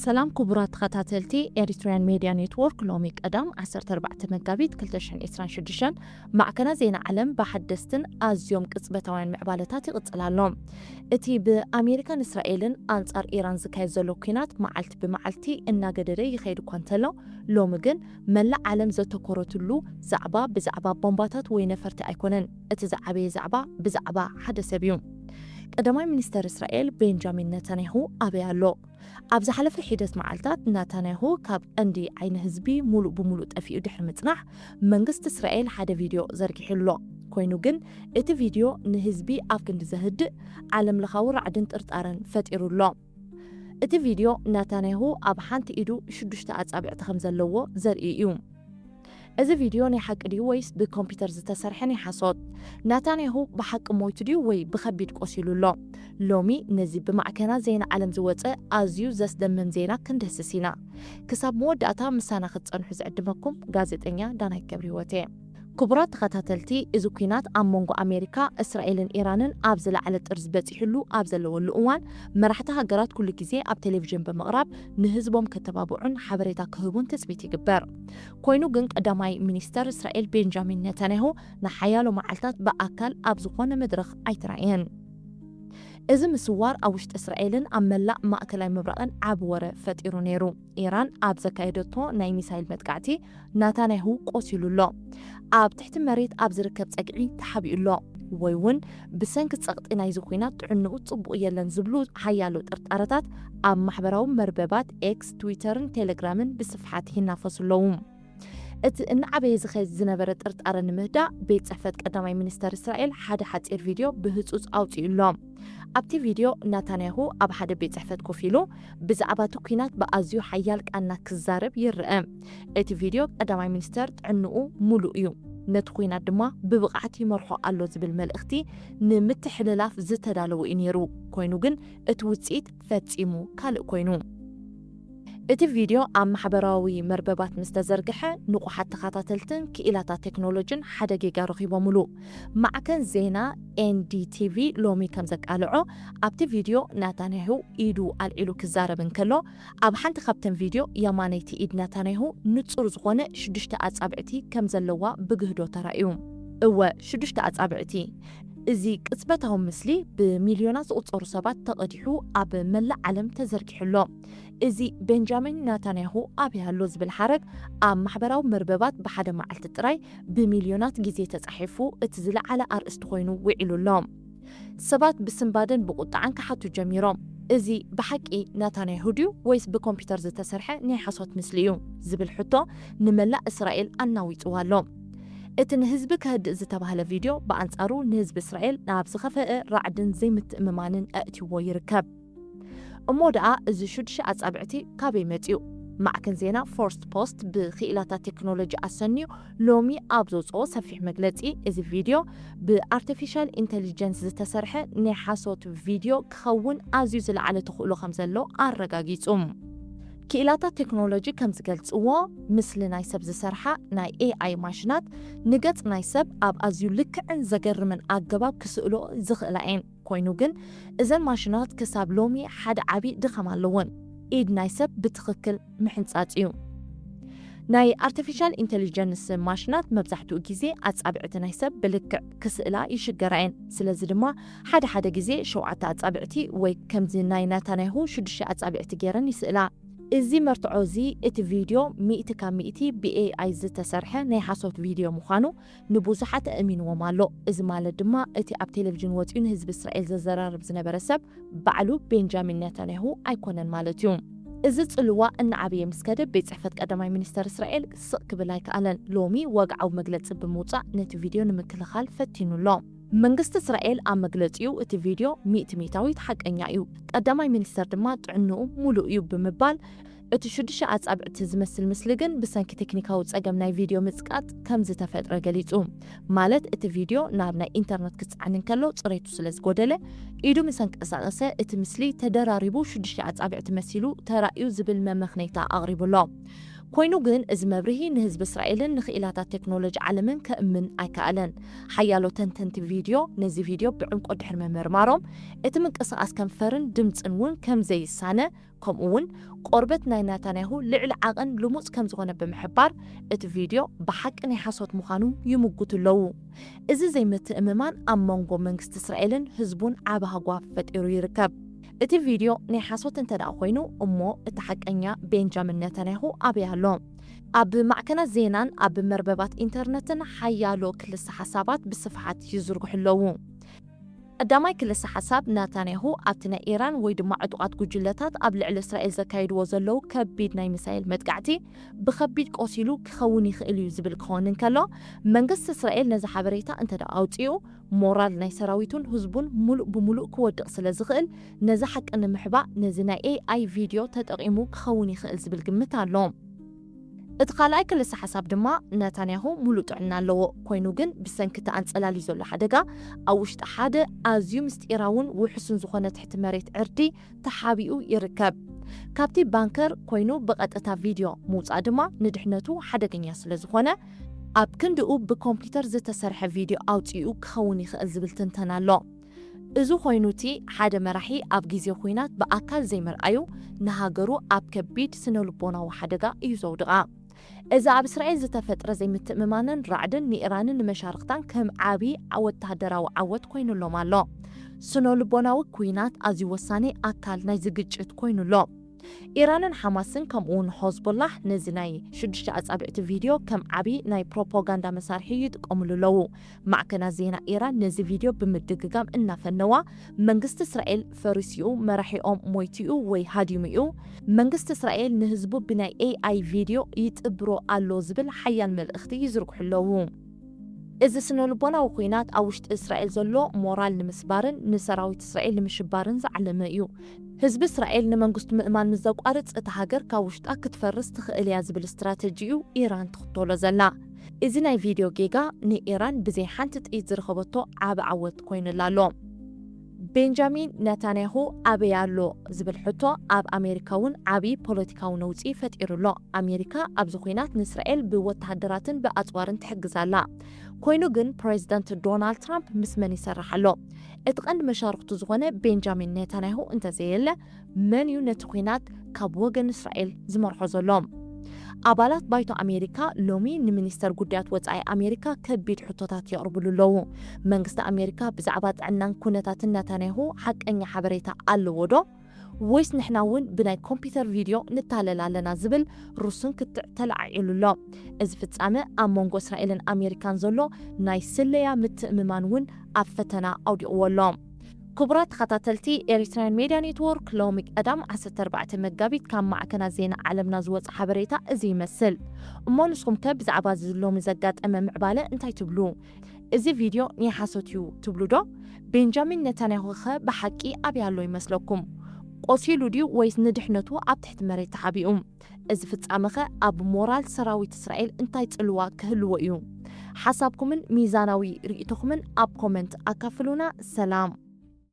ሰላም ክቡራት ተኸታተልቲ ኤሪትሪያን ሜድያ ኔትወርክ፣ ሎሚ ቀዳም ዓሰርተ ኣርባዕተ መጋቢት ክልተ ሽሕን ዕስራን ሽዱሽተን ማዕከናት ዜና ዓለም ብሓደስትን ኣዝዮም ቅጽበታውያን ምዕባለታት ይቕጽል ኣሎ። እቲ ብኣሜሪካን እስራኤልን ኣንጻር ኢራን ዝካየድ ዘሎ ኲናት መዓልቲ ብመዓልቲ እናገደደ ይኸይድ እኳ እንተሎ፣ ሎሚ ግን መላእ ዓለም ዘተኮረትሉ ዛዕባ ብዛዕባ ቦምባታት ወይ ነፈርቲ ኣይኮነን። እቲ ዝዓበየ ዛዕባ ብዛዕባ ሓደ ሰብ እዩ። ቀዳማይ ሚኒስተር እስራኤል ቤንጃሚን ነታንያሁ ኣበይ ኣሎ? ኣብ ዝሓለፈ ሒደት መዓልታት ናታንያሁ ካብ ቀንዲ ዓይኒ ህዝቢ ሙሉእ ብሙሉእ ጠፊኡ ድሕሪ ምጽናሕ፣ መንግስቲ እስራኤል ሓደ ቪድዮ ዘርጊሑ ኣሎ። ኮይኑ ግን እቲ ቪድዮ ንህዝቢ ኣብ ክንዲ ዘህድእ፣ ዓለምለኻዊ ራዕድን ጥርጣረን ፈጢሩ ኣሎ። እቲ ቪድዮ ናታንያሁ ኣብ ሓንቲ ኢዱ ሽዱሽተ ኣጻብዕቲ ከም ዘለዎ ዘርኢ እዩ። እዚ ቪድዮ ናይ ሓቂ ድዩ ወይስ ብኮምፒውተር ዝተሰርሐ ናይ ሓሶት? ናታንያሁ ብሓቂ ሞይቱ ድዩ ወይ ብኸቢድ ቆሲሉ ኣሎ? ሎሚ ነዚ ብማዕከናት ዜና ዓለም ዝወጸ ኣዝዩ ዘስደምም ዜና ክንድህስስ ኢና። ክሳብ መወዳእታ ምሳና ክትጸንሑ ዝዕድመኩም ጋዜጠኛ ዳናይት ገብረህይወት እየ። ክቡራት ተኸታተልቲ፣ እዚ ኲናት ኣብ መንጎ ኣሜሪካ፣ እስራኤልን ኢራንን ኣብ ዝለዓለ ጥርዚ በጺሑሉ ኣብ ዘለወሉ እዋን፣ መራሕቲ ሃገራት ኩሉ ግዜ ኣብ ቴሌቪዥን ብምቕራብ ንህዝቦም ከተባብዑን ሓበሬታ ክህቡን ትጽቢት ይግበር። ኮይኑ ግን ቀዳማይ ሚኒስተር እስራኤል ቤንጃሚን ነታንያሁ ንሓያሎ መዓልታት ብኣካል ኣብ ዝኾነ መድረኽ ኣይተራእየን። እዚ ምስዋር ኣብ ውሽጢ እስራኤልን ኣብ መላእ ማእከላይ ምብራቕን ዓቢ ወረ ፈጢሩ ነይሩ። ኢራን ኣብ ዘካየደቶ ናይ ሚሳይል መጥቃዕቲ ናታንያሁ ቆሲሉ ኣሎ። ኣብ ትሕቲ መሬት ኣብ ዝርከብ ጸግዒ ተሓቢኡ ኣሎ። ወይ እውን ብሰንኪ ጸቕጢ ናይዚ ኲናት ጥዕንኡ ጽቡቕ የለን ዝብሉ ሓያሎ ጥርጣረታት ኣብ ማሕበራዊ መርበባት ኤክስ፣ ትዊተርን ቴሌግራምን ብስፍሓት ይናፈሱ ኣለዉ። እቲ እናዓበየ ዝኸይድ ዝነበረ ጥርጣረ ንምህዳእ፣ ቤት ጽሕፈት ቀዳማይ ሚኒስተር እስራኤል ሓደ ሓጺር ቪድዮ ብህጹጽ ኣውጺኡ ኣሎ። ኣብቲ ቪድዮ፣ ናታንያሁ ኣብ ሓደ ቤት ጽሕፈት ኮፍ ኢሉ ብዛዕባ እቲ ኲናት ብኣዝዩ ሓያል ቃና ክዛረብ ይርአ። እቲ ቪድዮ፣ ቀዳማይ ሚኒስተር ጥዕንኡ ምሉእ እዩ፣ ነቲ ኲናት ድማ ብብቕዓት ይመርሖ ኣሎ ዝብል መልእኽቲ ንምትሕልላፍ ዝተዳለወ እዩ ነይሩ። ኮይኑ ግን እቲ ውጽኢት ፈጺሙ ካልእ ኮይኑ። እቲ ቪድዮ ኣብ ማሕበራዊ መርበባት ምስ ተዘርግሐ፣ ንቑሓት ተኸታተልትን ክኢላታት ቴክኖሎጅን ሓደ ጌጋ ረኺቦምሉ። ማዕከን ዜና ኤንዲቲቪ ሎሚ ከም ዘቃልዖ፣ ኣብቲ ቪድዮ ናታንያሁ ኢዱ ኣልዒሉ ክዛረብ እንከሎ፣ ኣብ ሓንቲ ካብተን ቪድዮ የማነይቲ ኢድ ናታንያሁ ንጹር ዝኾነ ሽዱሽተ ኣጻብዕቲ ከም ዘለዋ ብግህዶ ተራእዩ። እወ፣ ሽዱሽተ ኣጻብዕቲ። እዚ ቅጽበታዊ ምስሊ ብሚልዮናት ዝቑጸሩ ሰባት ተቐዲሑ ኣብ መላእ ዓለም ተዘርጊሑ ኣሎ። እዚ ቤንጃሚን ናታንያሁ ኣበይ ኣሎ ዝብል ሓረግ ኣብ ማሕበራዊ መርበባት ብሓደ መዓልቲ ጥራይ ብሚልዮናት ግዜ ተጻሒፉ እቲ ዝለዓለ ኣርእስቲ ኮይኑ ውዒሉ ኣሎ። ሰባት ብስንባደን ብቑጥዓን ክሓቱ ጀሚሮም። እዚ ብሓቂ ናታንያሁ ድዩ ወይስ ብኮምፒውተር ዝተሰርሐ ናይ ሓሶት ምስሊ እዩ ዝብል ሕቶ ንመላእ እስራኤል ኣናዊጽዋ ኣሎ። እቲ ንህዝቢ ከህድእ ዝተባህለ ቪድዮ ብኣንጻሩ ንህዝቢ እስራኤል ናብ ዝኸፈአ ራዕድን ዘይምትእምማንን ኣእትይዎ ይርከብ። እሞ ደኣ እዚ ሽዱሽተ ኣጻብዕቲ ካበይ መጺኡ? ማዕከን ዜና ፈርስት ፖስት ብክኢላታት ቴክኖሎጂ ኣሰንዩ ሎሚ ኣብ ዘውጽኦ ሰፊሕ መግለጺ፣ እዚ ቪድዮ ብኣርቲፊሻል ኢንተሊጀንስ ዝተሰርሐ ናይ ሓሶት ቪድዮ ክኸውን ኣዝዩ ዝለዓለ ተኽእሎ ከም ዘሎ ኣረጋጊጹ። ክኢላታት ቴክኖሎጂ ከም ዝገልጽዎ፣ ምስሊ ናይ ሰብ ዝሰርሓ ናይ ኤኣይ ማሽናት ንገጽ ናይ ሰብ ኣብ ኣዝዩ ልክዕን ዘገርምን ኣገባብ ክስእሎ ዝኽእላ እየን። ኮይኑ ግን፣ እዘን ማሽናት ክሳብ ሎሚ ሓደ ዓቢ ድኻም ኣለወን። ኢድ ናይ ሰብ ብትኽክል ምሕንጻጽ እዩ። ናይ ኣርቲፊሻል ኢንተሊጀንስ ማሽናት መብዛሕትኡ ግዜ ኣጻብዕቲ ናይ ሰብ ብልክዕ ክስእላ ይሽገራ እየን። ስለዚ ድማ ሓደ ሓደ ግዜ ሸውዓተ ኣጻብዕቲ ወይ ከምዚ ናይ ናታንያሁ ሽዱሽተ ኣጻብዕቲ ገይረን ይስእላ። እዚ መርትዖ እዚ እቲ ቪድዮ ሚእቲ ካብ ሚእቲ ብኤኣይ ዝተሰርሐ ናይ ሓሶት ቪድዮ ምዃኑ ንብዙሓት ኣእሚንዎም ኣሎ። እዚ ማለት ድማ እቲ ኣብ ቴሌቪዥን ወጺኡ ንህዝቢ እስራኤል ዘዘራርብ ዝነበረ ሰብ ባዕሉ ቤንጃሚን ኔታንያሁ ኣይኮነን ማለት እዩ። እዚ ጽልዋ እናዓበየ ምስ ከደ፣ ቤት ጽሕፈት ቀዳማይ ሚኒስተር እስራኤል ስቕ ክብል ኣይከኣለን። ሎሚ ወግዓዊ መግለጺ ብምውጻእ ነቲ ቪድዮ ንምክልኻል ፈቲኑ ኣሎ። መንግስቲ እስራኤል ኣብ መግለጺኡ፣ እቲ ቪድዮ ሚእቲ ሚእታዊት ሓቀኛ እዩ፣ ቀዳማይ ሚኒስተር ድማ ጥዕንኡ ምሉእ እዩ ብምባል፣ እቲ ሽዱሽተ ኣጻብዕቲ ዝመስል ምስሊ ግን ብሰንኪ ቴክኒካዊ ጸገም ናይ ቪድዮ ምጽቃጥ ከም ዝተፈጥረ ገሊጹ። ማለት፣ እቲ ቪድዮ ናብ ናይ ኢንተርነት ክጸዓን እንከሎ ጽሬቱ ስለ ዝጎደለ፣ ኢዱ ምስ ኣንቀሳቐሰ እቲ ምስሊ ተደራሪቡ ሽዱሽተ ኣጻብዕቲ መሲሉ ተራእዩ ዝብል መመኽነይታ ኣቕሪቡ ኣሎ። ኮይኑ ግን፣ እዚ መብርሂ ንህዝቢ እስራኤልን ንኽኢላታት ቴክኖሎጂ ዓለምን ከእምን ኣይከኣለን። ሓያሎ ተንተንቲ ቪድዮ ነዚ ቪድዮ ብዕምቆ ድሕሪ ምምርማሮም፣ እቲ ምንቅስቓስ ከንፈርን ድምጽን እውን ከም ዘይሳነ፣ ከምኡ እውን ቆርበት ናይ ናታንያሁ ልዕሊ ዓቐን ልሙጽ ከም ዝኾነ ብምሕባር፣ እቲ ቪድዮ ብሓቂ ናይ ሓሶት ምዃኑ ይምጉቱ ኣለዉ። እዚ ዘይምትእምማን ኣብ መንጎ መንግስቲ እስራኤልን ህዝቡን ዓቢ ሃጓፍ ፈጢሩ ይርከብ። እቲ ቪድዮ ናይ ሓሶት እንተ ደኣ ኮይኑ እሞ፣ እቲ ሓቀኛ ቤንጃሚን ነታንያሁ ኣበይ ኣሎ? ኣብ ማዕከናት ዜናን ኣብ መርበባት ኢንተርነትን ሓያሎ ክልሰ ሓሳባት ብስፍሓት ይዝርግሑ ኣለዉ። ቀዳማይ ክልሰ ሓሳብ፣ ናታንያሁ ኣብቲ ናይ ኢራን ወይ ድማ ዕጡቓት ጉጅለታት ኣብ ልዕሊ እስራኤል ዘካይድዎ ዘለዉ ከቢድ ናይ ሚሳይል መጥቃዕቲ ብኸቢድ ቆሲሉ ክኸውን ይኽእል እዩ ዝብል ክኸውን እንከሎ፣ መንግስቲ እስራኤል ነዚ ሓበሬታ እንተ ደኣ ኣውጺኡ፣ ሞራል ናይ ሰራዊቱን ህዝቡን ሙሉእ ብሙሉእ ክወድቕ ስለ ዝኽእል፣ ነዚ ሓቂ ንምሕባእ ነዚ ናይ ኤኣይ ቪድዮ ተጠቒሙ ክኸውን ይኽእል ዝብል ግምት ኣሎ። እቲ ካልኣይ ክልሰ ሓሳብ ድማ፣ ናታንያሁ ሙሉእ ጥዕና ኣለዎ፣ ኮይኑ ግን ብሰንኪ እቲ ኣንጸላልዩ ዘሎ ሓደጋ፣ ኣብ ውሽጢ ሓደ ኣዝዩ ምስጢራውን ውሑስን ዝኾነ ትሕቲ መሬት ዕርዲ ተሓቢኡ ይርከብ። ካብቲ ባንከር ኮይኑ ብቐጥታ ቪድዮ ምውጻእ ድማ ንድሕነቱ ሓደገኛ ስለ ዝኾነ፣ ኣብ ክንድኡ ብኮምፒውተር ዝተሰርሐ ቪድዮ ኣውጺኡ ክኸውን ይኽእል ዝብል ትንተና ኣሎ። እዚ ኮይኑ፣ እቲ ሓደ መራሒ ኣብ ግዜ ኲናት ብኣካል ዘይምርኣዩ፣ ንሃገሩ ኣብ ከቢድ ስነ-ልቦናዊ ሓደጋ እዩ ዘውድቓ። እዚ ኣብ እስራኤል ዝተፈጥረ ዘይምትእምማንን ራዕድን ንኢራንን ንመሻርኽታን ከም ዓቢ ወተሃደራዊ ዓወት ኮይኑሎም ኣሎ። ስነ-ልቦናዊ ኲናት ኣዝዩ ወሳኒ ኣካል ናይዚ ግጭት ኮይኑ ኣሎ። ኢራንን ሓማስን ከምኡውን ሆዝቦላህ ነዚ ናይ ሽዱሽተ ኣጻብዕቲ ቪድዮ ከም ዓቢ ናይ ፕሮፓጋንዳ መሳርሒ ይጥቀምሉ ኣለዉ። ማዕከናት ዜና ኢራን ነዚ ቪድዮ ብምድግጋም እናፈነዋ፣ መንግስቲ እስራኤል ፈሪሱ'ዩ፣ መራሒኦም ሞይቱ'ዩ ወይ ሃዲሙ'ዩ፣ መንግስቲ እስራኤል ንህዝቡ ብናይ ኤኣይ ቪድዮ ይጥብሮ ኣሎ ዝብል ሓያል መልእኽቲ ይዝርግሑ ኣለዉ። እዚ ስነ-ልቦናዊ ኲናት ኣብ ውሽጢ እስራኤል ዘሎ ሞራል ንምስባርን ንሰራዊት እስራኤል ንምሽባርን ዝዓለመ እዩ። ህዝቢ እስራኤል ንመንግስቱ ምእማን ምስ ዘቋርጽ፣ እታ ሃገር ካብ ውሽጣ ክትፈርስ ትኽእል እያ ዝብል ስትራተጂ እዩ ኢራን ትኽተሎ ዘላ። እዚ ናይ ቪድዮ ጌጋ ንኢራን ብዘይ ሓንቲ ጥይት ዝረኸበቶ ዓቢ ዓወት ኮይኑላ ኣሎ። ቤንጃሚን ነታንያሁ ኣበይ ኣሎ ዝብል ሕቶ ኣብ ኣሜሪካ እውን ዓቢ ፖለቲካዊ ነውጺ ፈጢሩ ኣሎ። ኣሜሪካ ኣብዚ ኲናት ንእስራኤል ብወተሃደራትን ብኣጽዋርን ትሕግዝ ኣላ። ኮይኑ ግን ፕሬዚደንት ዶናልድ ትራምፕ ምስ መን ይሰርሕ ኣሎ? እቲ ቀንዲ መሻርኽቱ ዝኾነ ቤንጃሚን ኔታንያሁ እንተዘየለ፣ መን እዩ ነቲ ኲናት ካብ ወገን እስራኤል ዝመርሖ ዘሎ? ኣባላት ባይቶ ኣሜሪካ ሎሚ ንሚኒስተር ጉዳያት ወጻኢ ኣሜሪካ ከቢድ ሕቶታት የቕርብሉ ኣለዉ። መንግስቲ ኣሜሪካ ብዛዕባ ጥዕናን ኩነታትን ነታንያሁ ሓቀኛ ሓበሬታ ኣለዎ ዶ? ወይስ ንሕና እውን ብናይ ኮምፒውተር ቪድዮ ንታለል ኣለና ዝብል ርሱን ክትዕ ተለዓዒሉ ኣሎ። እዚ ፍጻመ ኣብ መንጎ እስራኤልን ኣሜሪካን ዘሎ ናይ ስለያ ምትእምማን እውን ኣብ ፈተና ኣውዲቕዎ ኣሎ። ክቡራት ተኸታተልቲ፣ ኤሪትራያን ሜድያ ኔትወርክ፣ ሎሚ ቀዳም ዓሰርተ ኣርባዕተ መጋቢት ካብ ማዕከናት ዜና ዓለምና ዝወጸ ሓበሬታ እዚ ይመስል። እሞ ንስኹም ከ ብዛዕባ እዚ ሎሚ ዘጋጠመ ምዕባለ እንታይ ትብሉ? እዚ ቪድዮ ናይ ሓሶት እዩ ትብሉ ዶ? ቤንጃሚን ነታንያሁ ኸ ብሓቂ ኣበይ ኣሎ ይመስለኩም? ቆሲሉ ድዩ ወይስ ንድሕነቱ ኣብ ትሕቲ መሬት ተሓቢኡ? እዚ ፍጻመ ኸ ኣብ ሞራል ሰራዊት እስራኤል እንታይ ጽልዋ ክህልዎ እዩ? ሓሳብኩምን ሚዛናዊ ርእይቶኹምን ኣብ ኮመንት ኣካፍሉና። ሰላም።